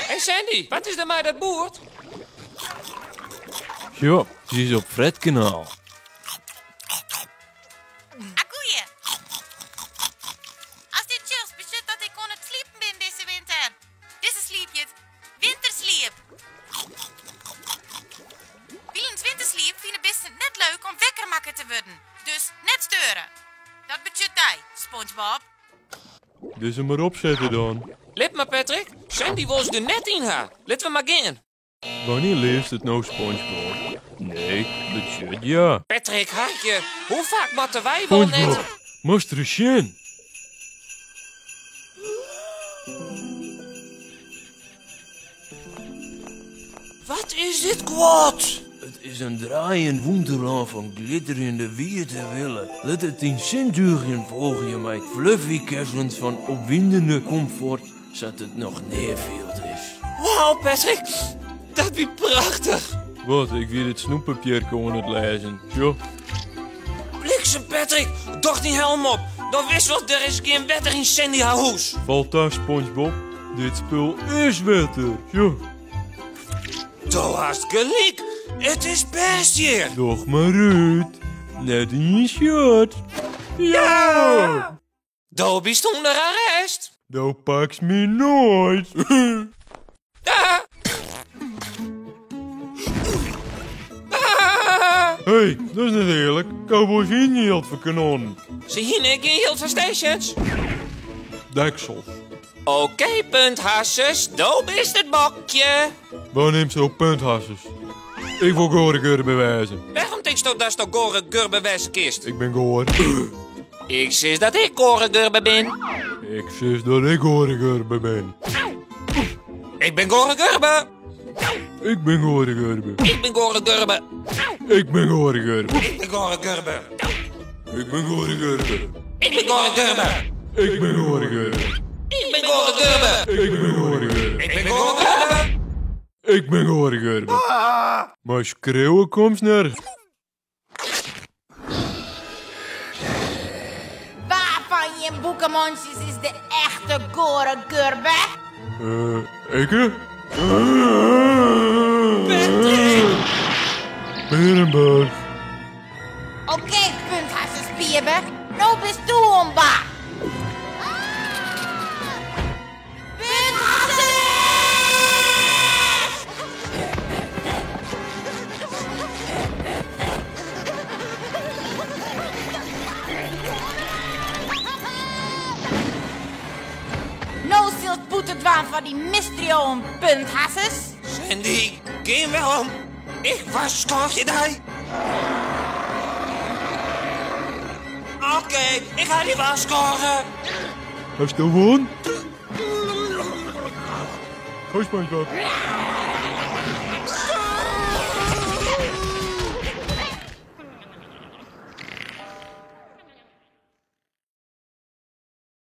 Hey Sandy, wat is der mei dat boerd? Sjoch, se is op fretkanaal. Agoeie. Ast dit sjochst, betsjut dat ik oan it sliepen bin dizze winter. Dizze sliep hjit wintersliep. Wilens wintersliep fine bisten it net leuk om wekker makke te wurden. Dus net steure. Dat betsjut dy, SpongeBob. Dizze mar opsette dan. Lit mar Patrick, Sandy wol se der net yn ha. Litte we mar gean. Wannear learst it no SpongeBob? Nee, betsjut ja. Patrick, harkje, hoe faak moatte wy wol net. SpongeBob, moatst ris sjen. Wat is dit guod? It is in draaiend wûnderlân fan glitterjende wiete wille. Lit it dyn sintugen folgje mei fluffy kessens fan opwindende komfort sa't it noch nea field is. Wow, Patrick, dat wie prachtich! Wat, ik wie dit snoeppapierke oan it lêzen, sjoch. Bliksem, Patrick, doch dyn helm op. Do witst wol, der is gjin wetter yn Sandy har hûs. Falt ta, SpongeBob, dit spul is wetter, sjoch. Do hast gelyk, it is bêst hjir. Doch mar út, net ien sjocht. Ja! Do bist ûnder arrest. Do pakst my noait. Hey, dat is net earlik. Cowboys hiene jild foar kanonnen. Se hiene ek gjin jild foar stations. Deksels. Oké, punthasses, do bist it bokje. Wa nimt zo punthasses? Ik wol Gore Gurbe wêze. Wêrom tinksto datsto Gore Gurbe wêze kinst? Ik bin goar. Ik sis dat ik Gore Gurbe bin. Ik sis dat ik Gore Gurbe bin. Ik bin Gore Gurbe. Ik bin Gore Gurbe. Ik bin Gore Gurbe. Ik bin Gore Gurbe. Ik bin Gore Gurbe. Ik bin Gore Gurbe. Ik bin Gore Gurbe. Ik bin Gore Gurbe. Ik bin Gore Gurbe. Ik bin Gore Gurbe. Ik bin Gore Gurbe. Ik bin Gore Gurbe. Mei skriuwen komst nergens. Wa fan jim boekemonsters is de echte Gore Gurbe? Eh, ikke? Berenburg. Oké, punthasses Piebe, no bist do oan bar. No silst boete dwaan foar dy misdriuwen, punthasses. Sandy, gean werom. Ik warskôgje dy. Oké, ik ha dy warskôge. Hast do wûn? Hoi SpongeBob.